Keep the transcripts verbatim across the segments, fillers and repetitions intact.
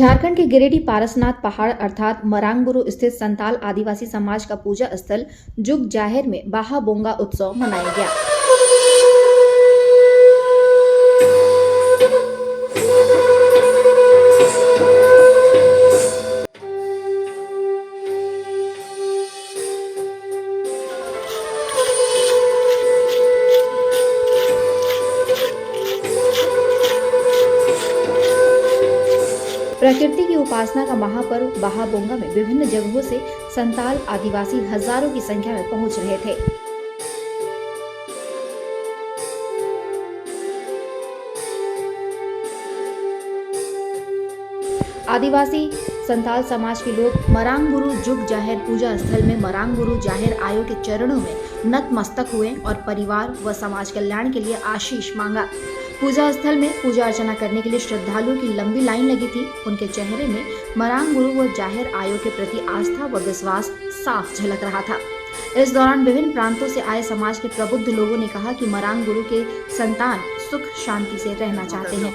झारखंड के गिरिडीह पारसनाथ पहाड़ अर्थात मरांग बुरु स्थित संताल आदिवासी समाज का पूजा स्थल जुग जाहिर में बाहा बोंगा उत्सव मनाया गया। प्रकृति की उपासना का महापर्व बहाबोंगा में विभिन्न जगहों से संताल आदिवासी हजारों की संख्या में पहुंच रहे थे। आदिवासी संताल समाज के लोग मरांग गुरु जुग जाहिर पूजा स्थल में मरांग गुरु जाहिर आयो के चरणों में नतमस्तक हुए और परिवार व समाज कल्याण के लिए आशीष मांगा। पूजा स्थल में पूजा अर्चना करने के लिए श्रद्धालुओं की लंबी लाइन लगी थी। उनके चेहरे में मरांग गुरु व जाहिर आयो के प्रति आस्था व विश्वास साफ झलक रहा था। इस दौरान विभिन्न प्रांतों से आए समाज के प्रबुद्ध लोगों ने कहा कि मरांग गुरु के संतान सुख शांति से रहना चाहते हैं।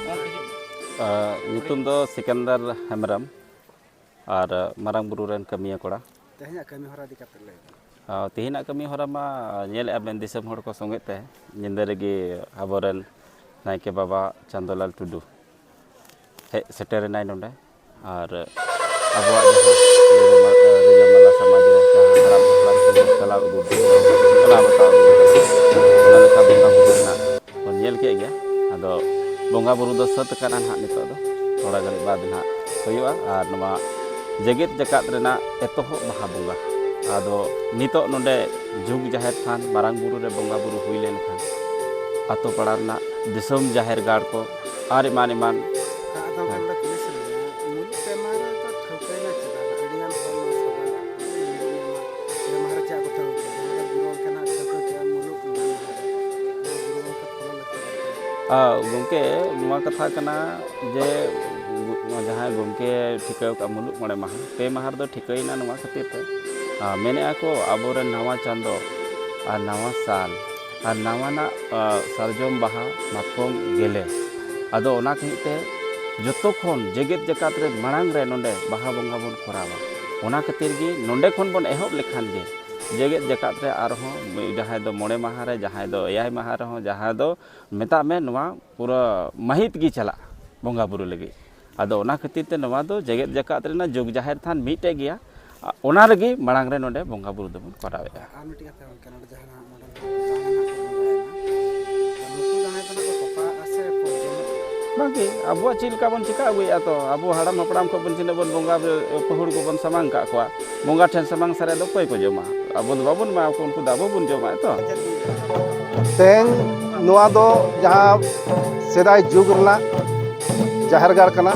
ᱧᱩᱛᱩᱢ ᱫᱚ ᱥᱤᱠᱟᱱᱫᱟᱨ ᱦᱮᱢᱵᱨᱚᱢ᱾ ᱟᱨ ᱢᱟᱨᱟᱝ ᱵᱩᱨᱩ ᱨᱮᱱ ᱠᱟᱹᱢᱤᱭᱟᱹ ᱠᱚᱲᱟ᱾ ᱛᱮᱦᱮᱧᱟᱜ ᱠᱟᱹᱢᱤ ᱦᱚᱨᱟ ᱤᱫᱤ ᱠᱟᱛᱮ ᱞᱟᱹᱭ ᱵᱮᱱ᱾ ᱟᱨ ᱛᱮᱦᱮᱧᱟᱜ ᱠᱟᱹᱢᱤ ᱦᱚᱨᱟ ᱢᱟ ᱧᱮᱞᱮᱫᱼᱟ ᱵᱮᱱ, ᱫᱤᱥᱚᱢ ᱦᱚᱲ ᱠᱚ ᱥᱚᱸᱜᱮ ᱛᱮ ᱧᱤᱫᱟᱹ ᱨᱮᱜᱮ ᱟᱵᱚᱨᱮᱱ ᱱᱟᱭᱠᱮ ᱵᱟᱵᱟ ᱪᱟᱸᱫᱚᱞᱟᱞ ᱴᱩᱰᱩ ᱦᱮᱡ ᱥᱮᱴᱮᱨ ᱮᱱᱟᱭ ᱱᱚᱰᱮ᱾ ᱟᱨ ᱟᱵᱚᱣᱟᱜ ᱡᱟᱦᱟᱸ ᱨᱤᱞᱟᱹᱢᱟᱞᱟ ᱥᱚᱢᱟᱡᱽ ᱨᱮ ᱡᱟᱦᱟᱸ ᱦᱟᱲᱟᱢ ᱦᱟᱯᱲᱟᱢ ᱠᱚ ᱪᱟᱞᱟᱣ ᱟᱹᱜᱩ ᱟᱠᱟᱫᱟ, ᱪᱟᱞᱟᱣ ᱵᱟᱛᱟᱣ ᱟᱹᱜᱩ ᱟᱠᱟᱫᱟ, ᱚᱱᱟ ᱞᱮᱠᱟ ᱵᱚᱸᱜᱟ ᱵᱩᱨᱩ ᱨᱮᱱᱟᱜ ᱵᱚᱱ ᱧᱮᱞ ᱠᱮᱫ ᱜᱮᱭᱟ᱾ ᱟᱫᱚ ᱵᱚᱸᱜᱟ ᱵᱩᱨᱩ ᱫᱚ ᱥᱟᱹᱛ ᱟᱠᱟᱱᱟ ᱱᱟᱦᱟᱜ, ᱱᱤᱛᱚᱜ ᱫᱚ ᱛᱷᱚᱲᱟ ᱜᱷᱟᱹᱲᱤᱡ ᱵᱟᱫᱽ ᱱᱟᱦᱟᱜ ᱦᱩᱭᱩᱜᱼᱟ᱾ ᱟᱨ ᱱᱚᱣᱟ ᱡᱮᱜᱮᱛ ᱡᱟᱠᱟᱛ ᱨᱮᱱᱟᱜ ᱮᱛᱚᱦᱚᱵ ᱵᱟᱦᱟ ᱵᱚᱸᱜᱟ᱾ ᱟᱫᱚ ᱱᱤᱛᱚᱜ ᱱᱚᱰᱮ ᱡᱩᱜᱽ ᱡᱟᱦᱮᱨ ᱛᱷᱟᱱ ᱢᱟᱨᱟᱝ ᱵᱩᱨᱩ ᱨᱮ ᱵᱚᱸᱜᱟ ᱵᱩᱨᱩ ᱦᱩᱭ ᱞᱮᱱᱠᱷᱟᱱ, ᱟᱛᱳ ᱯᱟᱲᱟ ᱨᱮᱱᱟᱜ ᱫᱤᱥᱚᱢ ᱡᱟᱦᱮᱨ ᱜᱟᱲ ᱠᱚ ᱟᱨ ᱮᱢᱟᱱ ᱮᱢᱟᱱ᱾ ᱟᱫᱚ ᱦᱮᱸ᱾ ᱚᱸᱰᱮ ᱠᱩᱞᱤ ᱥᱟᱱᱟᱧᱟ, ᱢᱩᱞᱩᱜ ᱯᱮ ᱢᱟᱦᱟ ᱨᱮ ᱛᱚ ᱴᱷᱟᱹᱣᱠᱟᱹᱭᱮᱱᱟ ᱪᱮᱫᱟᱜ? ᱟᱹᱰᱤᱜᱟᱱ ᱦᱚᱲ ᱱᱚᱣᱟ ᱥᱟᱵᱟᱱ ᱟᱠᱚ, ᱢᱩᱞᱩᱜ ᱯᱮ ᱢᱟᱦᱟ ᱨᱮ ᱪᱮᱫ ᱠᱚ ᱴᱷᱟᱹᱣᱠᱟᱹᱭᱟ? ᱡᱟᱦᱟᱸ ᱨᱮ ᱜᱩᱨᱩ ᱜᱚᱢᱠᱮ ᱱᱟᱜ ᱴᱷᱟᱹᱣᱠᱟᱹ ᱠᱮᱜᱼᱟ, ᱢᱩᱞᱩᱜ ᱯᱮ ᱢᱟᱦᱟ ᱨᱮ᱾ ᱱᱚᱣᱟ ᱜᱩᱨᱩ ᱜᱚᱢᱠᱮ ᱯᱷᱚᱞᱚ ᱞᱟᱹᱠᱛᱤ ᱠᱟᱱ ᱛᱟᱵᱚᱱᱟ᱾ ᱟᱨ ᱜᱚᱢᱠᱮ, ᱱᱚᱣᱟ ᱠᱟᱛᱷᱟ ᱠᱟᱱᱟ ᱡᱮ ᱜᱩ-, ᱡᱟᱦᱟᱸᱭ ᱜᱚᱢᱠᱮ ᱴᱷᱤᱠᱟᱹᱣ ᱠᱟᱜᱼᱟ ᱢᱩᱞᱩᱜ ᱢᱚᱬᱮ ᱢᱟᱦᱟ, ᱯᱮ ᱢᱟᱦᱟ ᱨᱮᱫᱚ ᱴᱷᱤᱠᱟᱹᱭᱮᱱᱟ ᱱᱚᱣᱟ ᱠᱷᱟᱹᱛᱤᱨ ᱛᱮ᱾ ᱟᱨ ᱢᱮᱱᱮᱜᱼᱟ ᱠᱚ ᱟᱵᱚᱨᱮᱱ ᱱᱟᱣᱟ ᱪᱟᱸᱫᱚ ᱟᱨ ᱱᱟᱣᱟ ᱥᱟᱞ ᱟᱨ ᱱᱟᱣᱟᱱᱟᱜ, ᱟ, ᱥᱟᱨᱡᱚᱢ ᱵᱟᱦᱟ, ᱢᱟᱛᱠᱚᱢ ᱜᱮᱞᱮ᱾ ᱟᱫᱚ ᱚᱱᱟ ᱠᱷᱟᱹᱛᱤᱨ ᱛᱮ ᱡᱚᱛᱚ ᱠᱷᱚᱱ ᱡᱮᱜᱮᱛ ᱡᱟᱠᱟᱛ ᱨᱮ ᱢᱟᱲᱟᱝ ᱨᱮ ᱱᱚᱰᱮ ᱵᱟᱦᱟ ᱵᱚᱸᱜᱟ ᱵᱚᱱ ᱠᱚᱨᱟᱣᱟ᱾ ᱚᱱᱟ ᱠᱷᱟᱹᱛᱤᱨ ᱜᱮ ᱱᱚᱰᱮ ᱠᱷᱚᱱ ᱵᱚᱱ ᱮᱦᱚᱵ ᱞᱮᱠᱷᱟᱱ ᱜᱮ ᱡᱮᱜᱮᱛ ᱡᱟᱠᱟᱛ ᱨᱮ ᱟᱨᱦᱚᱸ ᱢᱤᱫ, ᱡᱟᱦᱟᱸᱭ ᱫᱚ ᱢᱚᱬᱮ ᱢᱟᱦᱟ ᱨᱮ, ᱡᱟᱦᱟᱸᱭ ᱫᱚ ᱮᱭᱟᱭ ᱢᱟᱦᱟ ᱨᱮᱦᱚᱸ, ᱡᱟᱦᱟᱸ ᱫᱚ ᱢᱮᱛᱟᱜ ᱢᱮ ᱱᱚᱣᱟ ᱯᱩᱨᱟᱹ ᱢᱟᱹᱦᱤᱛ ᱜᱮ ᱪᱟᱞᱟᱜᱼᱟ ᱵᱚᱸᱜᱟ ᱵᱩᱨᱩ ᱞᱟᱹᱜᱤᱫ᱾ ᱟᱫᱚ ᱚᱱᱟ ᱠᱷᱟᱹᱛᱤᱨ ᱛᱮ ᱱᱚᱣᱟ ᱫᱚ ᱡᱮᱜᱮᱛ ᱡᱟᱠᱟᱛ ᱨᱮᱱᱟᱜ ᱡᱩᱜᱽ ᱡᱟᱦᱮᱨ ᱛᱷᱟᱱ ᱢᱤᱫᱴᱮᱡ ᱜᱮᱭᱟ, ᱟ-, ᱚᱱᱟ ᱨᱮᱜᱮ ᱢᱟᱲᱟᱝ ᱨᱮ ᱱᱚᱰᱮ ᱵᱚᱸᱜᱟ ᱵᱩᱨᱩ ᱫᱚᱵᱚᱱ ᱠᱚᱨᱟᱣᱮᱫᱼᱟ᱾ ᱟᱨ ᱢᱤᱫᱴᱮᱡ ᱠᱟᱛᱷᱟ ᱜᱚᱢᱠᱮ, ᱱᱚᱰᱮ ᱡᱟᱦᱟᱸ ᱱᱟᱜ ᱢᱚᱰᱮᱞ ᱠᱚ ᱡᱟᱦᱟᱸᱭ ᱱᱟᱜ ᱠᱚ ᱵᱚᱸᱜᱟᱭᱮᱱᱟ, ᱱᱩᱠᱩ ᱡᱟᱦᱟᱸᱭ ᱫᱚ ᱱᱟᱜ ᱠᱚ ᱛᱚᱯᱟᱜ ᱟᱥᱮ ᱠᱚ ᱡᱚᱢᱟ? ᱵᱟᱝᱜᱮ, ᱟᱵᱚᱣᱟᱜ ᱪᱮᱫ ᱞᱮᱠᱟ ᱵᱚᱱ ᱪᱤᱠᱟ ᱟᱹᱜᱩᱭᱮᱫᱼᱟ, ᱛᱚ ᱟᱵᱚ ᱦᱟᱲᱟᱢ ᱦᱟᱯᱲᱟᱢ ᱠᱷᱚᱱ ᱵᱚᱱ ᱛᱤᱱᱟᱹᱜ ᱵᱚᱱ ᱵᱚᱸᱜᱟ ᱯᱟᱹᱦᱩᱲ ᱠᱚᱵᱚᱱ ᱥᱟᱢᱟᱝ ᱠᱟᱜ ᱠᱚᱣᱟ, ᱵᱚᱸᱜᱟ ᱴᱷᱮᱱ ᱥᱟᱢᱟᱝ ᱥᱟᱨᱮᱡ ᱫᱚ ᱚᱠᱚᱭ ᱠᱚ ᱡᱚᱢᱟ? ᱟᱵᱚ ᱫᱚ ᱵᱟᱵᱚᱱ ᱮᱢᱟ ᱠᱚᱣᱟ, ᱩᱱᱠᱩ ᱫᱚ ᱟᱵᱚ ᱵᱚᱱ ᱡᱚᱢᱟ ᱛᱚ᱾ ᱛᱮᱦᱮᱧ ᱱᱚᱣᱟ ᱫᱚ ᱡᱟᱦᱟᱸ ᱥᱮᱫᱟᱭ ᱡᱩᱜᱽ ᱨᱮᱱᱟᱜ ᱡᱟᱦᱮᱨ ᱜᱟᱲ ᱠᱟᱱᱟ,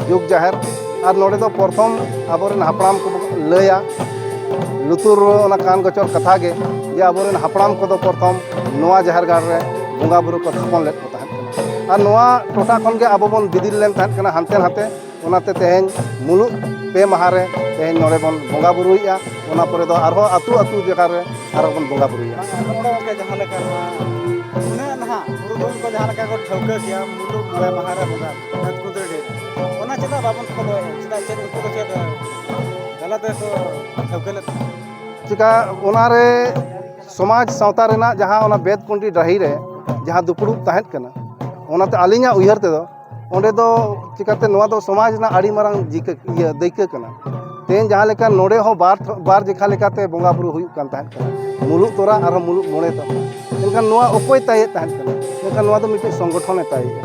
ᱡᱩᱜᱽ ᱡᱟᱦᱮᱨ᱾ ᱟᱨ ᱱᱚᱰᱮ ᱫᱚ ᱯᱨᱚᱛᱷᱚᱢ ᱟᱵᱚᱨᱮᱱ ᱦᱟᱯᱲᱟᱢ ᱠᱚ ᱞᱟᱹᱭᱟ, ᱞᱩᱛᱩᱨ ᱚᱱᱟ ᱠᱟᱱ ᱜᱚᱪᱚᱨ ᱠᱟᱛᱷᱟ ᱜᱮ, ᱡᱮ ᱟᱵᱚᱨᱮᱱ ᱦᱟᱯᱲᱟᱢ ᱠᱚᱫᱚ ᱯᱨᱚᱛᱷᱚᱢ ᱱᱚᱣᱟ ᱡᱟᱦᱮᱨ ᱜᱟᱲ ᱨᱮ ᱵᱚᱸᱜᱟ ᱵᱩᱨᱩ ᱠᱚ ᱛᱷᱟᱯᱚᱱ ᱞᱮᱫ ᱠᱚ ᱛᱟᱦᱮᱸᱫ ᱠᱟᱱᱟ᱾ ᱟᱨ ᱱᱚᱣᱟ ᱴᱚᱴᱷᱟ ᱠᱷᱚᱱ ᱜᱮ ᱟᱵᱚ ᱵᱚᱱ ᱵᱤᱫᱤᱞ ᱞᱮᱱ ᱛᱟᱦᱮᱸᱫ ᱠᱟᱱᱟ ᱦᱟᱱᱛᱮ ᱱᱟᱛᱮ᱾ ᱚᱱᱟᱛᱮ ᱛᱮᱦᱮᱧ ᱢᱩᱞᱩᱜ ᱯᱮ ᱢᱟᱦᱟ ᱨᱮ ᱛᱮᱦᱮᱧ ᱱᱚᱰᱮ ᱵᱚᱱ ᱵᱚᱸᱜᱟ ᱵᱩᱨᱩᱭᱮᱫᱼᱟ᱾ ᱚᱱᱟ ᱯᱚᱨᱮ ᱫᱚ ᱟᱨᱦᱚᱸ ᱟᱹᱛᱩ ᱟᱹᱛᱩ ᱡᱟᱭᱜᱟ ᱨᱮ ᱟᱨᱦᱚᱸ ᱵᱚᱱ ᱵᱚᱸᱜᱟ ᱵᱩᱨᱩᱭᱟ᱾ ᱵᱟᱝ, ᱟᱫᱚ ᱱᱚᱰᱮ ᱜᱚᱢᱠᱮ ᱡᱟᱦᱟᱸ ᱞᱮᱠᱟ ᱱᱚᱣᱟ ᱩᱱᱟᱹᱜ ᱱᱟᱦᱟᱜ ᱯᱩᱨᱩᱫᱷᱩᱞ ᱠᱚ ᱡᱟᱦᱟᱸ ᱞᱮᱠᱟ ᱠᱚ ᱴᱷᱟᱹᱣᱠᱟᱹ ᱠᱮᱭᱟ, ᱢᱩᱞᱩᱜ ᱢᱚᱬᱮ ᱢᱟᱦᱟ ᱨᱮ ᱵᱚᱸᱜᱟ ᱵᱷᱮᱫᱽ ᱠᱩᱸᱫᱽᱨᱤ ᱰᱟᱹᱦᱤ, ᱚᱱᱟ ᱪᱮᱫᱟᱜ ᱵᱟᱵᱚᱱ ᱯᱷᱚᱞᱳᱭᱮᱫᱼᱟ? ᱪᱮᱫᱟᱜ, ᱪᱮᱫ ᱩᱱᱠᱩ ᱫᱚ ᱪᱮᱫ ᱜᱟᱞᱟᱛ ᱨᱮᱠᱚ ᱴᱷᱟᱹᱣᱠᱟᱹ ᱞᱮᱫ ᱛᱟᱦᱮᱸᱫ? ᱪᱮᱠᱟ ᱚᱱᱟᱨᱮ ᱥᱚᱢᱟᱡᱽ ᱥᱟᱶᱛᱟ ᱨᱮᱱᱟᱜ ᱡᱟᱦᱟᱸ ᱚᱱᱟ ᱵᱮᱫ ᱠᱩᱸᱰᱤ ᱰᱟᱹᱦᱤ ᱨᱮ ᱡᱟᱦᱟᱸ ᱫᱩᱯᱲᱩᱵ ᱛᱟᱦᱮᱸᱫ ᱠᱟᱱᱟ, ᱚᱱᱟᱛᱮ ᱟᱹᱞᱤᱧᱟᱜ ᱩᱭᱦᱟᱹᱨ ᱛᱮᱫᱚ ᱚᱸᱰᱮ ᱫᱚ ᱪᱤᱠᱟᱹᱛᱮ ᱱᱚᱣᱟ ᱫᱚ ᱥᱚᱢᱟᱡᱽ ᱨᱮᱱᱟᱜ ᱟᱹᱰᱤ ᱢᱟᱨᱟᱝ ᱡᱤᱠᱟᱹ, ᱤᱭᱟᱹ, ᱫᱟᱹᱭᱠᱟᱹ ᱠᱟᱱᱟ᱾ ᱛᱮᱦᱮᱧ ᱡᱟᱦᱟᱸ ᱞᱮᱠᱟ ᱱᱚᱰᱮ ᱦᱚᱸ ᱵᱟᱨ, ᱵᱟᱨ ᱡᱮᱠᱷᱟ ᱞᱮᱠᱟᱛᱮ ᱵᱚᱸᱜᱟ ᱵᱩᱨᱩ ᱦᱩᱭᱩᱜ ᱠᱟᱱ ᱛᱟᱦᱮᱸᱫ ᱠᱟᱱᱟ, ᱢᱩᱞᱩᱜ ᱛᱚᱨᱟ ᱟᱨᱦᱚᱸ ᱢᱩᱞᱩᱜ ᱢᱚᱬᱮ ᱛᱚᱨᱟ᱾ ᱮᱱᱠᱷᱟᱱ ᱱᱚᱣᱟ ᱚᱠᱚᱭ ᱛᱟᱭᱮᱫ ᱛᱟᱦᱮᱸᱫ ᱠᱟᱱᱟ? ᱢᱮᱱᱠᱷᱟᱱ ᱱᱚᱣᱟ ᱫᱚ ᱢᱤᱫᱴᱤᱡ ᱥᱚᱝᱜᱚᱴᱷᱚᱱᱮ ᱛᱟᱭᱮᱫᱼᱟ᱾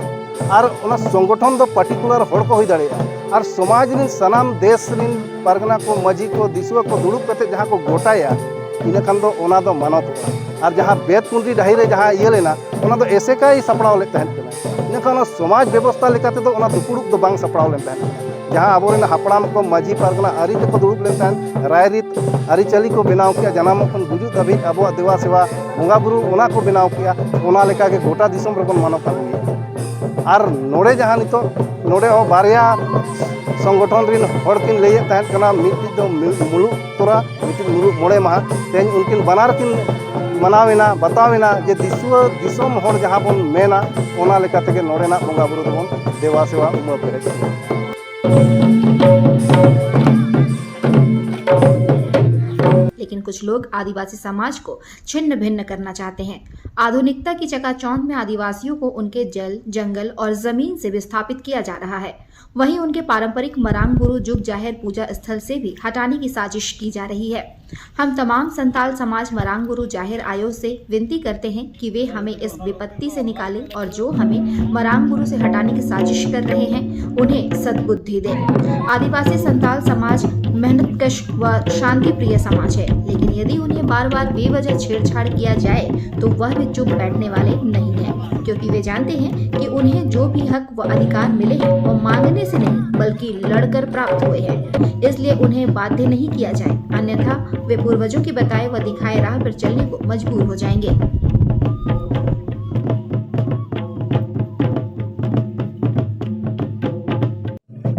ᱟᱨ ᱚᱱᱟ ᱥᱚᱝᱜᱚᱴᱷᱚᱱ ᱫᱚ ᱯᱟᱨᱴᱤᱠᱩᱞᱟᱨ ᱦᱚᱲ ᱠᱚ ᱦᱩᱭ ᱫᱟᱲᱮᱭᱟᱜᱼᱟ, ᱟᱨ ᱥᱚᱢᱟᱡᱽ ᱨᱮᱱ ᱥᱟᱱᱟᱢ ᱫᱮᱥ ᱨᱮᱱ ᱯᱟᱨᱜᱟᱱᱟ ᱠᱚ, ᱢᱟᱹᱡᱷᱤ ᱠᱚ, ᱫᱤᱥᱩᱣᱟᱹ ᱠᱚ ᱫᱩᱲᱩᱵ ᱠᱟᱛᱮ ᱡᱟᱦᱟᱸ ᱠᱚ ᱜᱚᱴᱟᱭᱟ, ᱤᱱᱟᱹ ᱠᱷᱟᱱ ᱫᱚ ᱚᱱᱟ ᱫᱚ ᱢᱟᱱᱚᱛᱚᱜᱼᱟ᱾ ᱟᱨ ᱡᱟᱦᱟᱸ ᱵᱮᱫ ᱠᱩᱸᱰᱤ ᱰᱟᱹᱦᱤ ᱨᱮ ᱡᱟᱦᱟᱸ ᱤᱭᱟᱹ ᱞᱮᱱᱟ, ᱚᱱᱟ ᱫᱚ ᱮᱥᱮᱠᱟᱭ ᱥᱟᱯᱲᱟᱣ ᱞᱮᱫ ᱛᱟᱦᱮᱸᱫ ᱠᱟᱱᱟ᱾ ᱤᱱᱟᱹᱠᱷᱟᱱ ᱚᱱᱟ ᱥᱚᱢᱟᱡᱽ ᱵᱮᱵᱚᱥᱛᱷᱟ ᱞᱮᱠᱟ ᱛᱮᱫᱚ ᱚᱱᱟ ᱫᱩᱯᱲᱩᱵ ᱫᱚ ᱵᱟᱝ ᱥᱟᱯᱲᱟᱣ ᱞᱮᱱ ᱛᱟᱦᱮᱸᱫ ᱠᱟᱱᱟ᱾ ᱡᱟᱦᱟᱸ ᱟᱵᱚᱨᱮᱱ ᱦᱟᱯᱲᱟᱢ ᱠᱚ ᱢᱟᱹᱡᱷᱤ ᱯᱟᱨᱜᱟᱱᱟ ᱟᱹᱨᱤ ᱛᱮᱠᱚ ᱫᱩᱲᱩᱵ ᱞᱮᱱ ᱛᱟᱦᱮᱸᱫ, ᱨᱟᱭᱨᱤᱛ ᱟᱹᱨᱤᱪᱟᱹᱞᱤ ᱠᱚ ᱵᱮᱱᱟᱣ ᱠᱮᱜᱼᱟ, ᱡᱟᱱᱟᱢᱚᱜ ᱠᱷᱚᱱ ᱜᱩᱡᱩᱜ ᱫᱷᱟᱹᱵᱤᱡ ᱟᱵᱚᱣᱟᱜ ᱫᱮᱵᱟ ᱥᱮᱵᱟ, ᱵᱚᱸᱜᱟ ᱵᱩᱨᱩ, ᱚᱱᱟ ᱠᱚ ᱵᱮᱱᱟᱣ ᱠᱮᱜᱼᱟ᱾ ᱚᱱᱟ ᱞᱮᱠᱟᱜᱮ ᱜᱚᱴᱟ ᱫᱤᱥᱚᱢ ᱨᱮᱵᱚᱱ ᱢᱟᱱᱟᱣ ᱟᱹᱜᱩᱭᱮᱫᱼᱟ᱾ ᱟᱨ ᱱᱚᱰᱮ ᱡᱟᱦᱟᱸ ᱱᱤᱛᱚᱜ ᱱᱚᱰᱮ ᱦᱚᱸ ᱵᱟᱨᱭᱟ ᱥᱚᱝᱜᱚᱴᱷᱚᱱ ᱨᱮᱱ ᱦᱚᱲ ᱠᱤᱱ ᱞᱟᱹᱭᱮᱫ ᱛᱟᱦᱮᱸᱫ ᱠᱟᱱᱟ, ᱢᱤᱫᱴᱤᱡ ᱫᱚ ᱢᱩ-, ᱢᱩᱞᱩᱜ ᱛᱚᱨᱟ, ᱢᱤᱫᱴᱤᱡ ᱢᱩᱞᱩᱜ ᱢᱚᱬᱮ ᱢᱟᱦᱟ᱾ ᱛᱮᱦᱮᱧ ᱩᱱᱠᱤᱱ ᱵᱟᱱᱟᱨ ᱠᱤᱱ ᱢᱟᱱᱟᱣ ᱮᱱᱟ, ᱵᱟᱛᱟᱣ ᱮᱱᱟ ᱡᱮ ᱫᱤᱥᱩᱣᱟᱹ ᱫᱤᱥᱚᱢ ᱦᱚᱲ ᱡᱟᱦᱟᱸ ᱵᱚᱱ ᱢᱮᱱᱟ, ᱚᱱᱟ ᱞᱮᱠᱟ ᱛᱮᱜᱮ ᱱᱚᱰᱮᱱᱟᱜ ᱵᱚᱸᱜᱟ ᱵᱩᱨᱩ ᱫᱚᱵᱚᱱ ᱫᱮᱵᱟ ᱥᱮᱵᱟ ᱩᱢᱟᱹ ᱯᱮᱨᱮᱡ ᱠᱚᱣᱟ᱾ लेकिन कुछ लोग आदिवासी समाज को छिन्न भिन्न करना चाहते हैं। आधुनिकता की चकाचौंध में आदिवासियों को उनके जल, जंगल और जमीन से विस्थापित किया जा रहा है। वहीं उनके पारंपरिक मरांग गुरु जुग जाहिर पूजा स्थल से भी हटाने की साजिश की जा रही है। हम तमाम संताल समाज मरांग गुरु जाहिर आयो से विनती करते हैं कि वे हमें इस विपत्ति से निकालें और जो हमें मरांग गुरु से हटाने की साजिश कर रहे हैं, उन्हें सद्बुद्धि दें। आदिवासी संताल समाज मेहनतकश व शांति प्रिय समाज है, लेकिन यदि उन्हें बार बार बेवजह छेड़छाड़ किया जाए तो वह भी चुप बैठने वाले नहीं हैं, क्योंकि वे जानते हैं कि उन्हें जो भी हक व अधिकार मिले हैं, वो मांगने से नहीं बल्कि लड़कर प्राप्त हुए हैं। इसलिए उन्हें बाध्य नहीं किया जाए, अन्यथा वे पूर्वजों की बताए व दिखाए राह पर चलने को मजबूर हो जाएंगे।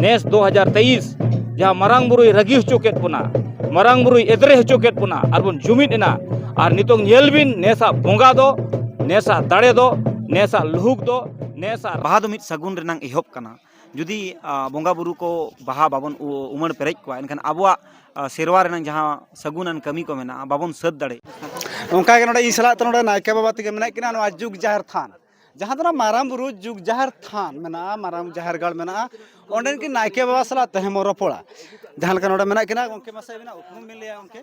ᱱᱮᱥ ᱫᱩ ᱦᱟᱡᱟᱨ ᱛᱮᱭᱤᱥ ᱡᱟᱦᱟᱸ ᱢᱟᱨᱟᱝ ᱵᱩᱨᱩᱭ ᱨᱟᱹᱜᱤ ᱦᱚᱪᱚ ᱠᱮᱫ ᱵᱚᱱᱟ, ᱢᱟᱨᱟᱝ ᱵᱩᱨᱩᱭ ᱮᱫᱽᱨᱮ ᱦᱚᱪᱚ ᱠᱮᱫ ᱵᱚᱱᱟ, ᱟᱨ ᱵᱚᱱ ᱡᱩᱢᱤᱫ ᱮᱱᱟ᱾ ᱟᱨ ᱱᱤᱛᱚᱝ ᱧᱮᱞ ᱵᱤᱱ, ᱱᱮᱥᱟᱜ ᱵᱚᱸᱜᱟ ᱫᱚ, ᱱᱮᱥᱟᱜ ᱫᱟᱲᱮ ᱫᱚ, ᱱᱮᱥᱟᱜ ᱞᱩᱦᱩᱠ ᱫᱚ, ᱱᱮᱥᱟᱜ ᱵᱟᱦᱟ ᱫᱚ ᱢᱤᱫ ᱥᱟᱹᱜᱩᱱ ᱨᱮᱱᱟᱝ ᱮᱦᱚᱵ ᱠᱟᱱᱟ᱾ ᱡᱩᱫᱤ ᱵᱚᱸᱜᱟ ᱵᱩᱨᱩ ᱠᱚ ᱵᱟᱦᱟ ᱵᱟᱵᱚᱱ ᱩᱢᱟᱹᱲ ᱯᱮᱨᱮᱡ ᱠᱚᱣᱟ, ᱮᱱᱠᱷᱟᱱ ᱟᱵᱚᱣᱟᱜ ᱥᱮᱨᱣᱟ ᱨᱮᱱᱟᱝ ᱡᱟᱦᱟᱸ ᱥᱟᱹᱜᱩᱱᱟᱱ ᱠᱟᱹᱢᱤ ᱠᱚ ᱢᱮᱱᱟᱜᱼᱟ, ᱵᱟᱵᱚᱱ ᱥᱟᱹᱛ ᱫᱟᱲᱮᱭᱟᱜᱼᱟ᱾ ᱚᱱᱠᱟᱜᱮ ᱱᱚᱰᱮ ᱤᱧ ᱥᱟᱞᱟᱜ ᱛᱮ ᱱᱚᱰᱮ ᱱᱟᱭᱠᱮ ᱵᱟᱵᱟ ᱛᱟᱹᱠᱤᱱ ᱢᱮᱱᱟᱜ ᱠᱤᱱᱟ᱾ ᱱᱚᱣᱟ ᱡᱩᱜᱽ ᱡᱟᱦᱮᱨ ᱛᱷᱟᱱ, ᱡᱟᱦᱟᱸ ᱫᱚ ᱱᱚᱣᱟ ᱢᱟᱨᱟᱝ ᱵᱩᱨᱩ ᱡᱩᱜᱽ ᱡᱟᱦᱮᱨ ᱛᱷᱟᱱ ᱢᱮᱱᱟᱜᱼᱟ, ᱢᱟᱨᱟᱝ ᱡᱟᱦᱮᱨ ᱜᱟᱲ ᱢᱮᱱᱟᱜᱼᱟ, ᱚᱸᱰᱮᱱ ᱠᱤᱱ ᱱᱟᱭᱠᱮ ᱵᱟᱵᱟ ᱥᱟᱞᱟᱜ ᱛᱮᱦᱮᱧ ᱵᱚᱱ ᱨᱚᱯᱚᱲᱟ᱾ ᱡᱟᱦᱟᱸ ᱞᱮᱠᱟ ᱱᱚᱰᱮ ᱢᱮᱱᱟᱜ ᱠᱤᱱᱟ, ᱜᱚᱢᱠᱮ ᱢᱟᱥᱮ ᱟᱹᱵᱤᱱᱟᱜ ᱩᱯᱨᱩᱢ ᱵᱤᱱ ᱞᱟᱹᱭᱟ ᱜᱚᱢᱠᱮ?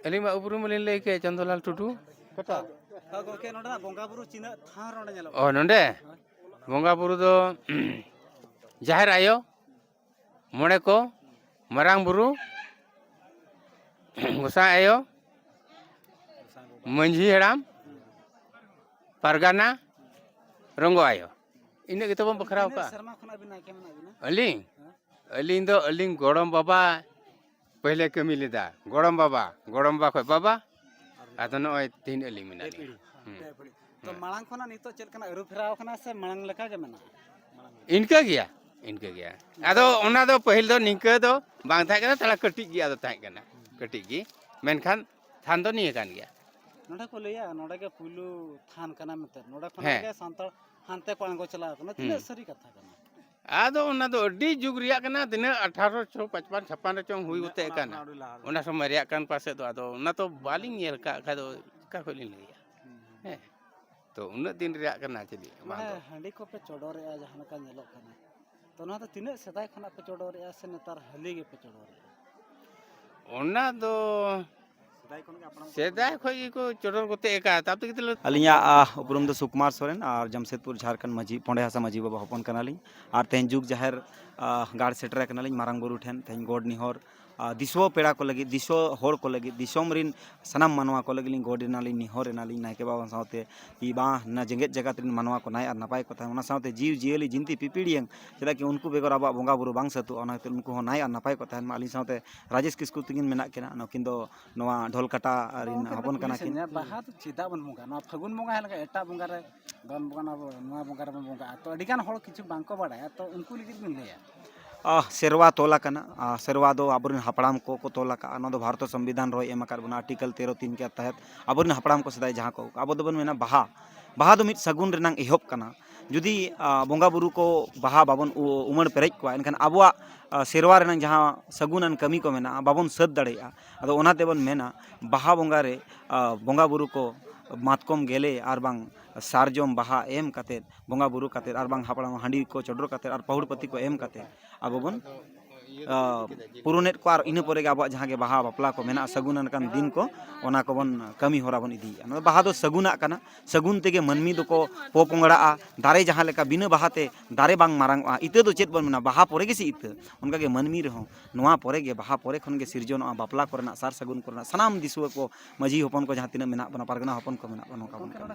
ᱟᱹᱞᱤᱧ ᱢᱟ ᱩᱯᱨᱩᱢ ᱞᱤᱧ ᱞᱟᱹᱭ ᱠᱮᱫ, ᱪᱚᱱᱫᱚᱞᱟᱞ ᱴᱩᱰᱩ᱾ ᱦᱳᱭ ᱜᱚᱢᱠᱮ, ᱱᱚᱰᱮᱱᱟᱜ ᱵᱚᱸᱜᱟ ᱵᱩᱨᱩ ᱪᱤᱱᱦᱟᱹ ᱛᱷᱟᱱ ᱨᱮ ᱱᱚᱰᱮ ᱧᱮᱞᱚᱜ ᱚ, ᱠᱟᱱᱟ᱾ ᱱᱚᱰᱮ ᱵᱚᱸᱜᱟ ᱵᱩᱨᱩ ᱫᱚ ᱡᱟᱦᱮᱨ ᱟᱭᱳ, ᱢᱚᱬᱮ ᱠᱚ, ᱢᱟᱨᱟᱝ ᱵᱩᱨᱩ, ᱜᱚᱸᱥᱟᱭ ᱟᱭᱳ, ᱢᱟᱹᱡᱷᱤ ᱦᱟᱲᱟᱢ, ᱯᱟᱨᱜᱟᱱᱟ, ᱨᱚᱝᱜᱚ ᱟᱭᱳ, ᱤᱱᱟᱹᱜ ᱜᱮᱛᱚ ᱵᱚᱱ ᱵᱟᱠᱷᱨᱟᱣ ᱛᱤᱱᱟᱹᱜ ᱠᱟᱜᱼᱟ᱾ ᱥᱮᱨᱢᱟ ᱠᱷᱚᱱᱟᱜ ᱵᱤᱱ ᱱᱟᱭᱠᱮ ᱢᱮᱱᱟᱜ ᱵᱤᱱᱟ? ᱟᱹᱞᱤᱧ? ᱟᱹᱞᱤᱧ ᱫᱚ ᱟᱹᱞᱤᱧ ᱜᱚᱲᱚᱢ ᱵᱟᱵᱟ ᱯᱟᱹᱦᱞᱮ ᱠᱟᱹᱢᱤ ᱞᱮᱫᱟ, ᱜᱚᱲᱚᱢ ᱵᱟᱵᱟ, ᱜᱚᱲᱚᱢ ᱵᱟᱵᱟ ᱠᱷᱚᱡ ᱵᱟᱵᱟ, ᱟᱫᱚ ᱱᱚᱜᱼᱚᱭ ᱛᱮᱦᱮᱧ ᱟᱹᱞᱤᱧ ᱢᱮᱱᱟᱜ ᱞᱤᱧᱟ᱾ ᱦᱩᱸ᱾ ᱛᱚ ᱢᱟᱲᱟᱝ ᱠᱷᱚᱱᱟᱜ ᱱᱤᱛᱚᱜ ᱪᱮᱫ ᱞᱮᱠᱟᱱᱟᱜ ᱟᱹᱨᱩ ᱯᱷᱮᱨᱟᱣ ᱠᱟᱱᱟ ᱥᱮ ᱢᱟᱲᱟᱝ ᱞᱮᱠᱟ ᱜᱮ ᱢᱮᱱᱟᱜᱼᱟ? ᱤᱱᱠᱟᱹ ᱜᱮᱭᱟ, ᱤᱱᱠᱟᱹ ᱜᱮᱭᱟ᱾ ᱟᱫᱚ ᱚᱱᱟ ᱫᱚ ᱯᱟᱹᱦᱤᱞ ᱫᱚ ᱱᱤᱝᱠᱟᱹ ᱫᱚ ᱵᱟᱝ ᱛᱟᱦᱮᱸ ᱠᱟᱱᱟ, ᱛᱷᱚᱲᱟ ᱠᱟᱹᱴᱤᱡ ᱜᱮ ᱟᱫᱚ ᱛᱟᱦᱮᱸ ᱠᱟᱱᱟ, ᱠᱟᱹᱴᱤᱡ ᱜᱮ᱾ ᱢᱮᱱᱠᱷᱟᱱ ᱛᱷᱟᱱ ᱫᱚ ᱱᱤᱭᱟᱹ ᱠᱟᱱ ᱜᱮᱭᱟ᱾ ᱱᱚᱰᱮ ᱠᱚ ᱞᱟᱹᱭᱟ ᱱᱚᱰᱮ ᱜᱮ ᱯᱩᱭᱞᱩ ᱛᱷᱟᱱ ᱠᱟᱱᱟ ᱢᱮᱱᱛᱮ, ᱱᱚᱰᱮ ᱠᱷᱚᱱᱟᱜ ᱦᱮᱸ᱾ ᱜᱮ ᱥᱟᱱᱛᱟᱲ ᱦᱟᱱᱛᱮ ᱠᱚ ᱟᱬᱜᱚ ᱪᱟᱞᱟᱣ ᱠᱟᱱᱟ᱾ ᱛᱤᱱᱟᱹᱜ ᱦᱩᱸ᱾ ᱥᱟᱹᱨᱤ ᱠᱟᱛᱷᱟ ᱠᱟᱱᱟ? ᱟᱫᱚ ᱚᱱᱟ ᱫᱚ ᱟᱹᱰᱤ ᱡᱩᱜᱽ ᱨᱮᱭᱟᱜ ᱠᱟᱱᱟ, ᱛᱤᱱᱟᱹᱜ ᱟᱴᱷᱟᱨᱚᱥᱚ ᱯᱟᱸᱪᱯᱟᱱ ᱪᱷᱟᱯᱟᱱ ᱨᱮ ᱪᱚᱝ ᱦᱩᱭ ᱦᱩᱸ, ᱜᱚᱛᱮ ᱚᱱᱟ ᱠᱟᱱᱟ᱾ ᱠᱷᱚᱱᱟᱜ ᱟᱹᱰᱤ ᱞᱟᱦᱟ ᱨᱮ᱾ ᱚᱱᱟ ᱥᱚᱢᱚᱭ ᱨᱮᱭᱟᱜ ᱠᱟᱱ ᱯᱟᱥᱮᱡ ᱫᱚ, ᱟᱫᱚ ᱚᱱᱟ ᱛᱚ ᱵᱟᱹᱞᱤᱧ ᱧᱮᱞ ᱠᱟᱜ ᱠᱷᱟᱡ ᱫᱚ ᱪᱤᱠᱟ ᱠᱷᱚᱡ ᱞᱤᱧ ᱞᱟᱹᱭᱟ? ᱦᱩᱸ᱾ ᱦᱮᱸ, ᱛᱚ ᱩᱱᱟᱹᱜ ᱫᱤᱱ ᱨᱮᱭᱟᱜ ᱠᱟᱱᱟ ᱪᱮᱫ ᱵᱟᱝ ᱢᱟᱱᱮ ᱫᱚ᱾ ᱦᱟᱺᱰᱤ ᱠᱚᱯᱮ ᱪᱚᱰᱚᱨᱮᱜᱼᱟ ᱡᱟᱦᱟᱸ ᱞᱮᱠᱟ ᱧᱮᱞᱚᱜ ᱠᱟᱱᱟ, ᱛᱚ ᱱᱚᱣᱟ ᱫᱚ ᱛᱤᱱᱟᱹᱜ ᱥᱮᱫᱟᱭ ᱠᱷᱚᱱᱟᱜ ᱯᱮ ᱪᱚᱰᱚᱨᱮᱜᱼᱟ ᱥᱮ ᱱᱮᱛᱟᱨ ᱦᱟᱹᱞᱤ ᱜᱮᱯᱮ ᱪᱚᱰᱚᱨᱮᱜᱼᱟ? ᱚᱱᱟ ᱫᱚ ᱥᱮᱫᱟᱭ ᱠᱷᱚᱱ ᱜᱮ ᱦᱟᱯᱲᱟᱢ ᱠᱚ ᱥᱮᱫᱟᱭ ᱠᱷᱚᱱ ᱜᱮᱠᱚ ᱪᱚᱰᱚᱨ ᱠᱚᱛᱮ ᱮᱠᱟ, ᱛᱟᱵ ᱛᱮᱜᱮ ᱛᱟᱦᱞᱮ ᱟᱹᱞᱤᱧᱟᱜ, ᱟᱦ, ᱩᱯᱨᱩᱢ ᱫᱚ ᱥᱩᱠᱩᱢᱟᱨ ᱥᱚᱨᱮᱱ ᱟᱨ ᱡᱟᱢᱥᱮᱫᱽᱯᱩᱨ ᱡᱷᱟᱨᱠᱷᱚᱸᱰ ᱢᱟᱹᱡᱷᱤ ᱯᱚᱸᱰᱮ ᱦᱟᱥᱟ ᱢᱟᱹᱡᱷᱤ ᱵᱟᱵᱟ ᱦᱚᱯᱚᱱ ᱠᱟᱱᱟᱞᱤᱧ᱾ ᱟᱨ ᱛᱮᱦᱮᱧ ᱡᱩᱜᱽ ᱡᱟᱦᱮᱨ, ᱟᱦ, ᱜᱟᱲ ᱥᱮᱴᱮᱨ ᱟᱠᱟᱱᱟᱞᱤᱧ ᱢᱟᱨᱟᱝ ᱵᱩᱨᱩ ᱴᱷᱮᱱ᱾ ᱛᱮᱦᱮᱧ ᱜᱚᱰ ᱱᱮᱦᱚᱨ, ᱟᱦ, ᱫᱤᱥᱣᱟᱹ ᱯᱮᱲᱟ ᱠᱚ ᱞᱟᱹᱜᱤᱫ, ᱫᱤᱥᱣᱟᱹ ᱦᱚᱲ ᱠᱚ ᱞᱟᱹᱜᱤᱫ, ᱫᱤᱥᱚᱢ ᱨᱤᱱ ᱥᱟᱱᱟᱢ ᱢᱟᱱᱣᱟ ᱠᱚ ᱞᱟᱹᱜᱤᱫ ᱞᱤᱧ ᱜᱚᱰ ᱮᱱᱟᱞᱤᱧ, ᱱᱮᱦᱚᱨ ᱮᱱᱟᱞᱤᱧ ᱱᱟᱭᱠᱮ ᱵᱟᱵᱟ ᱥᱟᱶᱛᱮ, ᱠᱤ ᱵᱟᱝ ᱱᱟ ᱡᱮᱜᱮᱛ ᱡᱟᱠᱟᱛ ᱨᱤᱱ ᱢᱟᱱᱣᱟ ᱠᱚ ᱱᱟᱭ ᱟᱨ ᱱᱟᱯᱟᱭ ᱠᱚ ᱛᱟᱦᱮᱱ, ᱚᱱᱟ ᱥᱟᱶᱛᱮ ᱡᱤᱣᱤ ᱡᱤᱭᱟᱹᱞᱤ ᱡᱤᱱᱛᱤ ᱯᱤᱯᱤᱲᱤᱭᱟᱹᱝ, ᱪᱮᱫᱟᱜ ᱠᱤ ᱩᱱᱠᱩ ᱵᱮᱜᱚᱨ ᱟᱵᱚᱣᱟᱜ ᱵᱚᱸᱜᱟ ᱵᱩᱨᱩ ᱵᱟᱝ ᱥᱟᱹᱛᱩᱜᱼᱟ᱾ ᱚᱱᱟ ᱠᱷᱟᱹᱛᱤᱨ ᱩᱱᱠᱩ ᱦᱚᱸ ᱱᱟᱭ ᱟᱨ ᱱᱟᱯᱟᱭ ᱠᱚ ᱛᱟᱦᱮᱱ ᱢᱟ᱾ ᱟᱹᱞᱤᱧ ᱥᱟᱶᱛᱮ ᱨᱟᱡᱮᱥ ᱠᱤᱥᱠᱩ ᱛᱟᱹᱠᱤᱱ ᱢᱮᱱᱟᱜ ᱠᱤᱱᱟ, ᱱᱩᱠᱤᱱ ᱫᱚ ᱱᱚᱣᱟ ᱰᱷᱚᱞ ᱠᱟᱴᱟ ᱨᱤᱱ ᱜᱚᱢᱠᱮ, ᱦᱚᱯᱚᱱ ᱠᱟᱹᱴᱤᱡ ᱠᱟᱱᱟ ᱠᱤᱱ᱾ ᱞᱤᱧ ᱞᱟᱹᱭᱟ, ᱵᱟᱦᱟ ᱫᱚ ᱪᱮᱫᱟᱜ ᱵᱚᱱ ᱵᱚᱸᱜᱟᱜᱼᱟ? ᱱᱚᱣᱟ ᱯᱷᱟᱹᱜᱩᱱ ᱵᱚᱸᱜᱟ ᱦᱮᱸ ᱞᱮᱠᱟ ᱮᱴᱟᱜ ᱵᱚᱸᱜᱟ ᱨᱮ ᱵᱟᱝ ᱵᱚᱸᱜᱟ, ᱱᱚᱣᱟ ᱵᱚᱸᱜᱟ ᱨᱮᱵᱚᱱ ᱵᱚᱸᱜᱟᱜᱼᱟ, ᱛᱚ ᱟᱹᱰᱤ ᱜᱟᱱ ᱦᱚᱲ ᱠᱤᱪᱷᱩ ᱵᱟᱝ ᱠᱚ ᱵᱟᱲᱟᱭᱟ, ᱛᱚ ᱩᱱᱠᱩ ᱞᱟᱹᱜᱤᱫ ᱵᱤᱱ ᱞᱟᱹᱭᱟ? ᱟᱦ, ᱥᱮᱨᱣᱟ ᱛᱚᱞ ᱟᱠᱟᱱᱟ᱾ ᱟᱦ, ᱥᱮᱨᱣᱟ ᱫᱚ ᱟᱵᱚᱨᱮᱱ ᱦᱟᱯᱲᱟᱢ ᱠᱚᱠᱚ ᱛᱚᱞ ᱟᱠᱟᱫᱼᱟ᱾ ᱱᱚᱣᱟ ᱫᱚ ᱵᱷᱟᱨᱚᱛ ᱥᱚᱝᱵᱤᱫᱷᱟᱱ ᱨᱮᱦᱚᱸᱭ ᱮᱢ ᱟᱠᱟᱫ ᱵᱚᱱᱟ, ᱟᱨᱴᱤᱠᱮᱞ ᱛᱮᱨᱚ ᱛᱤᱱ ᱠᱮ ᱛᱟᱦᱮᱸᱫ ᱟᱵᱚᱨᱮᱱ ᱦᱟᱯᱲᱟᱢ ᱠᱚ ᱥᱮᱫᱟᱭ ᱡᱟᱦᱟᱸ ᱠᱚ, ᱟᱵᱚ ᱫᱚᱵᱚᱱ ᱢᱮᱱᱟ ᱵᱟᱦᱟ᱾ ᱵᱟᱦᱟ ᱫᱚ ᱢᱤᱫ ᱥᱟᱹᱜᱩᱱ ᱨᱮᱱᱟᱝ ᱮᱦᱚᱵ ᱠᱟᱱᱟ᱾ ᱡᱩᱫᱤ, ᱟᱦ, ᱵᱚᱸᱜᱟ ᱵᱩᱨᱩ ᱠᱚ ᱵᱟᱦᱟ ᱵᱟᱵᱚᱱ ᱩ-, ᱩᱢᱟᱹᱲ ᱯᱮᱨᱮᱡ ᱠᱚᱣᱟ, ᱮᱱᱠᱷᱟᱱ ᱟᱵᱚᱣᱟᱜ, ᱟᱦ, ᱥᱮᱨᱣᱟ ᱨᱮᱱᱟᱝ ᱡᱟᱦᱟᱸ ᱥᱟᱹᱜᱩᱱᱟᱱ ᱠᱟᱹᱢᱤ ᱠᱚ ᱢᱮᱱᱟᱜᱼᱟ, ᱵᱟᱵᱚᱱ ᱥᱟᱹᱛ ᱫᱟᱲᱮᱭᱟᱜᱼᱟ᱾ ᱟᱫᱚ ᱚᱱᱟ ᱛᱮᱵᱚᱱ ᱢᱮᱱᱟ, ᱵᱟᱦᱟ ᱵᱚᱸᱜᱟ ᱨᱮ, ᱟᱦ, ᱵᱚᱸᱜᱟ ᱵᱩᱨᱩ ᱠᱚ ᱢᱟᱛᱠᱚᱢ ᱜᱮᱞᱮ ᱟᱨ ᱵᱟᱝ ᱥᱟᱨᱡᱚᱢ ᱵᱟᱦᱟ ᱮᱢ ᱠᱟᱛᱮᱫ, ᱵᱚᱸᱜᱟ ᱵᱩᱨᱩ ᱠᱟᱛᱮᱫ, ᱟᱨ ᱵᱟᱝ ᱦᱟᱯᱲᱟᱢ ᱦᱟᱺᱰᱤ ᱠᱚ ᱪᱚᱰᱚᱨ ᱠᱟᱛᱮᱫ, ᱟᱨ ᱯᱟᱹᱦᱩᱲ ᱯᱟᱹᱛᱤ ᱠᱚ ᱮᱢ ᱠᱟᱛᱮᱫ, ᱟᱵᱚ ᱵᱚᱱ, ᱟᱦ, ᱯᱩᱨᱩᱱᱮᱫ ᱠᱚᱣᱟ᱾ ᱟᱨ ᱤᱱᱟᱹ ᱯᱚᱨᱮ ᱜᱮ ᱟᱵᱚᱣᱟᱜ ᱡᱟᱦᱟᱸ ᱜᱮ ᱵᱟᱦᱟ ᱵᱟᱯᱞᱟ ᱠᱚ ᱢᱮᱱᱟᱜᱼᱟ, ᱥᱟᱹᱜᱩᱱ ᱟᱱᱠᱟᱱ ᱫᱤᱱ ᱠᱚ, ᱚᱱᱟ ᱠᱚᱵᱚᱱ ᱠᱟᱹᱢᱤ ᱦᱚᱨᱟ ᱵᱚᱱ ᱤᱫᱤᱭᱮᱫᱼᱟ᱾ ᱱᱚᱣᱟ ᱵᱟᱦᱟ ᱫᱚ ᱥᱟᱹᱜᱩᱱᱟᱜ ᱠᱟᱱᱟ᱾ ᱥᱟᱹᱜᱩᱱ ᱛᱮᱜᱮ ᱢᱟᱹᱱᱢᱤ ᱫᱚᱠᱚ ᱯᱚᱯᱚᱝᱲᱟᱜᱼᱟ᱾ ᱫᱟᱨᱮ ᱡᱟᱦᱟᱸ ᱞᱮᱠᱟ ᱵᱤᱱᱟᱹ ᱵᱟᱦᱟ ᱛᱮ ᱫᱟᱨᱮ ᱵᱟᱝ ᱢᱟᱨᱟᱝ ᱚᱜᱼᱟ, ᱤᱛᱟᱹ ᱫᱚ ᱪᱮᱫ ᱵᱚᱱ ᱢᱮᱱᱟ, ᱵᱟᱦᱟ ᱯᱚᱨᱮ ᱜᱮ ᱥᱮ ᱤᱛᱟᱹ, ᱚᱱᱠᱟ ᱜᱮ ᱢᱟᱹᱱᱢᱤ ᱨᱮᱦᱚᱸ ᱱᱚᱣᱟ ᱯᱚᱨᱮ ᱜᱮ, ᱵᱟᱦᱟ ᱯᱚᱨᱮ ᱠᱷᱚᱱ ᱜᱮ ᱥᱤᱨᱡᱚᱱᱚᱜᱼᱟ ᱵᱟᱯᱞᱟ ᱠᱚᱨᱮᱱᱟᱜ, ᱥᱟᱨ ᱥᱟᱹᱜᱩᱱ ᱠᱚᱨᱮᱱᱟᱜ᱾ ᱥᱟᱱᱟᱢ ᱫᱤᱥᱩᱣᱟᱹ ᱠᱚ, ᱢᱟᱹᱡᱷᱤ ᱦᱚᱯᱚᱱ ᱠᱚ ᱡᱟᱦᱟᱸ ᱛᱤᱱᱟᱹᱜ ᱢᱮᱱᱟᱜ ᱵᱚᱱᱟ, ᱯᱟᱨᱜᱟᱱᱟ ᱦᱚᱯᱚᱱ ᱠᱚ ᱢᱮᱱᱟᱜ ᱵᱚᱱᱟ, ᱱᱚᱝᱠᱟ ᱵᱚᱱ ᱠᱟᱹᱢᱤ᱾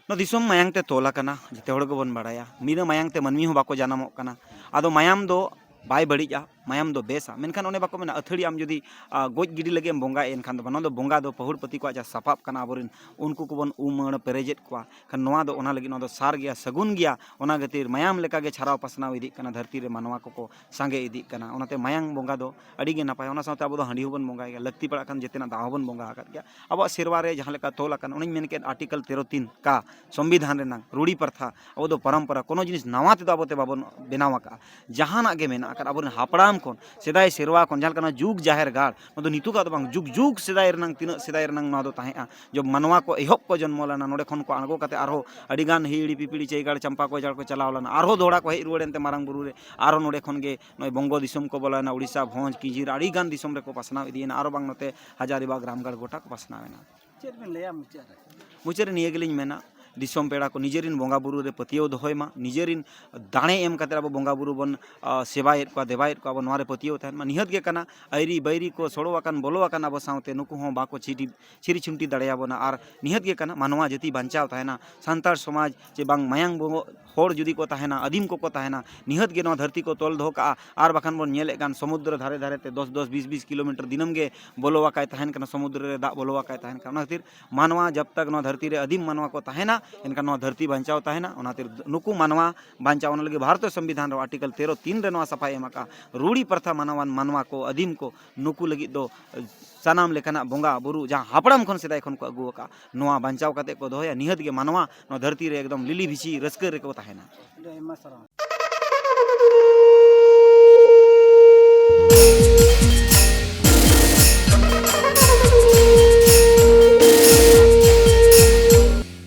ᱱᱚᱣᱟ ᱫᱤᱥᱚᱢ ᱢᱟᱭᱟᱝ ᱛᱮ ᱛᱚᱞ ᱟᱠᱟᱱᱟ, ᱡᱮᱛᱮ ᱦᱚᱲ ᱜᱮᱵᱚᱱ ᱵᱟᱲᱟᱭᱟ᱾ ᱵᱤᱱᱟᱹ ᱢᱟᱭᱟᱝ ᱛᱮ ᱢᱟᱹᱱᱢᱤ ᱦᱚᱸ ᱵᱟᱠᱚ ᱡᱟᱱᱟᱢᱚᱜ ᱠᱟᱱᱟ᱾ ᱟᱫᱚ ᱢᱟᱭᱟᱢ ᱫᱚ ᱵᱟᱭ ᱵᱟᱹᱲᱤᱡᱼᱟ, ᱢᱟᱭᱟᱢ ᱫᱚ ᱵᱮᱥᱟ᱾ ᱢᱮᱱᱠᱷᱟᱱ ᱚᱱᱮ ᱵᱟᱠᱚ ᱢᱮᱱᱟ, ᱟᱹᱛᱷᱟᱹᱲᱤ ᱟᱢ ᱡᱩᱫᱤ ᱟ, ᱜᱚᱡ ᱜᱤᱰᱤ ᱞᱟᱹᱜᱤᱫ ᱮᱢ ᱵᱚᱸᱜᱟᱭᱮᱫ, ᱮᱱᱠᱷᱟᱱ ᱫᱚ ᱵᱟᱝ, ᱱᱚᱣᱟ ᱫᱚ ᱵᱚᱸᱜᱟ ᱫᱚ ᱯᱟᱹᱦᱩᱲ ᱯᱟᱹᱛᱤ ᱠᱚᱣᱟᱜ ᱡᱟᱦᱟᱸ ᱥᱟᱯᱟᱵ ᱠᱟᱱᱟ, ᱟᱵᱚᱨᱮᱱ ᱩᱱᱠᱩ ᱠᱚᱵᱚᱱ ᱩᱢ ᱟᱹᱲ ᱯᱮᱨᱮᱡᱮᱫ ᱠᱚᱣᱟ᱾ ᱠᱷᱟᱱ ᱱᱚᱣᱟ ᱫᱚ, ᱚᱱᱟ ᱞᱟᱹᱜᱤᱫ ᱱᱚᱣᱟ ᱫᱚ ᱥᱟᱨ ᱜᱮᱭᱟ, ᱥᱟᱹᱜᱩᱱ ᱜᱮᱭᱟ᱾ ᱚᱱᱟ ᱠᱷᱟᱹᱛᱤᱨ ᱢᱟᱭᱟᱢ ᱞᱮᱠᱟᱜᱮ ᱪᱷᱟᱨᱟᱣ ᱯᱟᱥᱱᱟᱣ ᱤᱫᱤᱜ ᱠᱟᱱᱟ, ᱫᱷᱟᱹᱨᱛᱤ ᱨᱮ ᱢᱟᱱᱣᱟ ᱠᱚᱠᱚ ᱥᱟᱸᱜᱮ ᱤᱫᱤᱜ ᱠᱟᱱᱟ᱾ ᱚᱱᱟᱛᱮ ᱢᱟᱭᱟᱝ ᱵᱚᱸᱜᱟ ᱫᱚ ᱟᱹᱰᱤ ᱜᱮ ᱱᱟᱯᱟᱭᱟ᱾ ᱚᱱᱟ ᱥᱟᱶᱛᱮ ᱟᱵᱚ ᱫᱚ ᱦᱟᱺᱰᱤ ᱦᱚᱸᱵᱚᱱ ᱵᱚᱸᱜᱟᱭ ᱜᱮᱭᱟ, ᱞᱟᱹᱠᱛᱤ ᱯᱟᱲᱟᱜ ᱠᱷᱟᱱ ᱡᱮᱛᱮᱱᱟᱜ ᱫᱟᱜ ᱦᱚᱸᱵᱚᱱ ᱵᱚᱸᱜᱟ ᱟᱠᱟᱫ ᱜᱮᱭᱟ᱾ ᱟᱵᱚᱣᱟᱜ ᱥᱮᱨᱣᱟ ᱨᱮ ᱡᱟᱦᱟᱸ ᱞᱮᱠᱟ ᱛᱚᱞ ᱟᱠᱟᱱ, ᱚᱱᱮᱧ ᱢᱮᱱ ᱠᱮᱫ, ᱟᱨᱴᱤᱠᱮᱞ ᱛᱮᱨᱚ ᱛᱤᱱ ᱠᱟ, ᱥᱚᱝᱵᱤᱫᱷᱟᱱ ᱨᱮᱱᱟᱝ ᱨᱩᱲᱤ ᱯᱨᱚᱛᱷᱟ, ᱟᱵᱚ ᱫᱚ ᱯᱚᱨᱚᱢᱯᱚᱨᱟ, ᱠᱳᱱᱳ ᱡᱤᱱᱤᱥ ᱱᱟᱣᱟ ᱛᱮᱫᱚ ᱟᱵᱚ ᱛᱮ ᱵᱟᱵᱚᱱ ᱵᱮᱱᱟᱣ ᱟᱠᱟᱫᱼᱟ᱾ ᱡᱟᱦᱟᱱᱟᱜ ᱜᱮ ᱢᱮᱱᱟᱜ ᱟᱠᱟᱫ, ᱟᱵᱚᱨᱮᱱ ᱦᱟᱯᱲᱟᱢ ᱠᱷᱚᱱ, ᱥᱮᱫᱟᱭ ᱥᱮᱨᱣᱟ ᱠᱷᱚᱱ, ᱡᱟᱦᱟᱸ ᱞᱮᱠᱟ ᱱᱚᱣᱟ ᱡᱩᱜᱽ ᱡᱟᱦᱮᱨ ᱜᱟᱲ, ᱱᱚᱣᱟ ᱫᱚ ᱱᱤᱛᱚᱜᱟᱜ ᱫᱚ ᱵᱟᱝ, ᱡᱩᱜᱽ ᱡᱩᱜᱽ ᱥᱮᱫᱟᱭ ᱨᱮᱱᱟᱝ, ᱛᱤᱱᱟᱹᱜ ᱥᱮᱫᱟᱭ ᱨᱮᱱᱟᱝ ᱱᱚᱣᱟ ᱫᱚ ᱛᱟᱦᱮᱸᱜᱼᱟ᱾ ᱡᱚᱵ ᱢᱟᱱᱣᱟ ᱠᱚ ᱮᱦᱚᱵ ᱠᱚ ᱡᱚᱱᱢᱚ ᱞᱮᱱᱟ, ᱱᱚᱰᱮ ᱠᱷᱚᱱ ᱠᱚ ᱟᱬᱜᱚ ᱠᱟᱛᱮ ᱟᱨᱦᱚᱸ ᱟᱹᱰᱤᱜᱟᱱ ᱦᱤᱦᱤᱲᱤ ᱯᱤᱯᱤᱲᱤ ᱪᱟᱹᱭᱜᱟᱲ ᱪᱟᱢᱯᱟ ᱠᱚ ᱮᱡᱟᱲ ᱠᱚ ᱪᱟᱞᱟᱣ ᱞᱮᱱᱟ, ᱟᱨᱦᱚᱸ ᱫᱚᱦᱲᱟ ᱠᱚ ᱦᱮᱡ ᱨᱩᱣᱟᱹᱲ ᱮᱱᱛᱮ ᱢᱟᱨᱟᱝ ᱵᱩᱨᱩ ᱨᱮ, ᱟᱨᱦᱚᱸ ᱱᱚᱰᱮ ᱠᱷᱚᱱ ᱜᱮ ᱱᱚᱜᱼᱚᱭ ᱵᱚᱝᱜᱚ ᱫᱤᱥᱚᱢ ᱠᱚ ᱵᱚᱞᱚᱭᱮᱱᱟ, ᱩᱲᱤᱥᱥᱟ, ᱵᱷᱚᱸᱡᱽ, ᱠᱤᱸᱡᱷᱤᱨ, ᱟᱹᱰᱤᱜᱟᱱ ᱫᱤᱥᱚᱢ ᱨᱮᱠᱚ ᱯᱟᱥᱱᱟᱣ ᱤᱫᱤᱭᱮᱱᱟ, ᱟᱨᱦᱚᱸ ᱵᱟᱝ ᱱᱚᱛᱮ ᱦᱟᱡᱟᱨᱤᱵᱟᱜᱽ, ᱨᱟᱢᱜᱟᱲ ᱜᱚᱴᱟ ᱠᱚ ᱯᱟᱥᱱᱟᱣ ᱮᱱᱟ᱾ ᱪᱮᱫ ᱵᱮᱱ ᱞᱟᱹᱭᱟ ᱢᱩᱪᱟᱹᱫ ᱨᱮ? ᱢᱩᱪᱟᱹᱫ ᱨᱮ ᱱᱤᱭᱟᱹ ᱜᱮᱞᱤᱧ ᱢᱮᱱᱟ, ᱫᱤᱥᱚᱢ ᱯᱮᱲᱟ ᱠᱚ ᱱᱤᱡᱮᱨᱤᱱ ᱵᱚᱸᱜᱟ ᱵᱩᱨᱩ ᱨᱮ ᱯᱟᱹᱛᱭᱟᱹᱣ ᱫᱚᱦᱚᱭ ᱢᱟ, ᱱᱤᱡᱮᱨᱤᱱ ᱫᱟᱲᱮ ᱮᱢ ᱠᱟᱛᱮ ᱟᱵᱚ ᱵᱚᱸᱜᱟ ᱵᱩᱨᱩ ᱵᱚᱱ, ᱟ, ᱥᱮᱵᱟᱭᱮᱫ ᱠᱚᱣᱟ, ᱫᱮᱵᱟᱭᱮᱫ ᱠᱚᱣᱟ ᱵᱚᱱ, ᱱᱚᱣᱟ ᱨᱮ ᱯᱟᱹᱛᱭᱟᱹᱣ ᱛᱟᱦᱮᱱ ᱢᱟ᱾ ᱱᱤᱦᱟᱹᱛ ᱜᱮ ᱠᱟᱱᱟ, ᱟᱹᱭᱨᱤ ᱵᱟᱹᱭᱨᱤ ᱠᱚ ᱥᱚᱲᱚ ᱟᱠᱟᱱ, ᱵᱚᱞᱚ ᱟᱠᱟᱱ ᱟᱵᱚ ᱥᱟᱶᱛᱮ, ᱱᱩᱠᱩ ᱦᱚᱸ ᱵᱟᱠᱚ ᱪᱷᱤᱴᱤ, ᱪᱷᱤᱨᱤ ᱪᱷᱤᱢᱴᱤ ᱫᱟᱲᱮᱭᱟᱵᱚᱱᱟ᱾ ᱟᱨ ᱱᱤᱦᱟᱹᱛ ᱜᱮ ᱠᱟᱱᱟ, ᱢᱟᱱᱣᱟ ᱡᱟᱹᱛᱤ ᱵᱟᱧᱪᱟᱣ ᱛᱟᱦᱮᱱᱟ, ᱥᱟᱱᱛᱟᱲ ᱥᱚᱢᱟᱡᱽ ᱪᱮ ᱵᱟᱝ ᱢᱟᱭᱟᱝ ᱵᱚ-, ᱦᱚᱲ ᱡᱩᱫᱤ ᱠᱚ ᱛᱟᱦᱮᱱᱟ, ᱟᱹᱫᱤᱢ ᱠᱚᱠᱚ ᱛᱟᱦᱮᱱᱟ, ᱱᱤᱦᱟᱹᱛ ᱜᱮ ᱱᱚᱣᱟ ᱫᱷᱟᱹᱨᱛᱤ ᱠᱚ ᱛᱚᱞ ᱫᱚᱦᱚ ᱠᱟᱜᱼᱟ᱾ ᱟᱨ ᱵᱟᱠᱷᱟᱱ ᱵᱚᱱ ᱧᱮᱞᱮᱫ ᱠᱟᱱ, ᱥᱚᱢᱩᱫᱨᱚ ᱫᱷᱟᱨᱮ ᱫᱷᱟᱨᱮ ᱛᱮ ᱫᱚᱥ ᱫᱚᱥ, ᱵᱤᱥ ᱵᱤᱥ ᱠᱤᱞᱳᱢᱤᱴᱟᱨ ᱫᱤᱱᱟᱹᱢ ᱜᱮ ᱵᱚᱞᱚ ᱟᱠᱟᱭ ᱛᱟᱦᱮᱱ ᱠᱟᱱᱟ, ᱥᱚᱢᱩᱫᱨᱚ ᱨᱮ ᱫᱟᱜ ᱵᱚᱞᱚ ᱟᱠᱟᱭ ᱛᱟᱦᱮᱱ ᱠᱟᱱᱟ᱾ ᱚᱱᱟ ᱠᱷᱟᱹᱛᱤᱨ ᱢᱟᱱᱣᱟ ᱡᱟᱵ ᱛᱟᱠ ᱱᱚᱣᱟ ᱫᱷᱟᱹᱨᱛᱤ ᱨᱮ ᱟᱹᱫᱤᱢ ᱢᱟᱱᱣᱟ ᱠᱚ ᱛᱟᱦᱮᱱᱟ, ᱮᱱᱠᱷᱟᱱ ᱱᱚᱣᱟ ᱫᱷᱟᱹᱨᱛᱤ ᱵᱟᱧᱪᱟᱣ ᱛᱟᱦᱮᱱᱟ᱾ ᱚᱱᱟ ᱠᱷᱟᱹᱛᱤᱨ ᱱᱩᱠᱩ ᱢᱟᱱᱣᱟ ᱵᱟᱧᱪᱟᱣ, ᱚᱱᱟ ᱞᱟᱹᱜᱤᱫ ᱵᱷᱟᱨᱚᱛᱤᱭᱚ ᱥᱚᱝᱵᱤᱫᱷᱟᱱ ᱨᱮ ᱟᱨᱴᱤᱠᱮᱞ ᱛᱮᱨᱚ ᱛᱤᱱ ᱨᱮ ᱱᱚᱣᱟ ᱥᱟᱯᱷᱟᱭ ᱮᱢ ᱟᱠᱟᱫᱼᱟ, ᱨᱩᱲᱤ ᱯᱨᱚᱛᱷᱟ ᱢᱟᱱᱟᱣᱟᱱ ᱢᱟᱱᱣᱟ ᱠᱚ, ᱟᱹᱫᱤᱢ ᱠᱚ, ᱱᱩᱠᱩ ᱞᱟᱹᱜᱤᱫ ᱫᱚ ᱥᱟᱱᱟᱢ ᱞᱮᱠᱟᱱᱟᱜ ᱵᱚᱸᱜᱟ ᱵᱩᱨᱩ ᱡᱟᱦᱟᱸ ᱦᱟᱯᱲᱟᱢ ᱠᱷᱚᱱ ᱥᱮᱫᱟᱭ ᱠᱷᱚᱱ ᱠᱚ ᱟᱹᱜᱩ ᱟᱠᱟᱫᱼᱟ, ᱱᱚᱣᱟ ᱵᱟᱧᱪᱟᱣ ᱠᱟᱛᱮ ᱠᱚ ᱫᱚᱦᱚᱭᱟ᱾ ᱱᱤᱦᱟᱹᱛ ᱜᱮ ᱢᱟᱱᱣᱟ ᱱᱚᱣᱟ ᱫᱷᱟᱹᱨᱛᱤ ᱨᱮ ᱮᱠᱫᱚᱢ ᱞᱤᱞᱤ ᱵᱷᱤᱪᱤ ᱨᱟᱹᱥᱠᱟᱹ ᱨᱮᱠᱚ ᱛᱟᱦᱮᱱᱟ᱾ ᱟᱹᱰᱤ ᱟᱭᱢᱟ ᱥᱟᱨᱦᱟᱣ᱾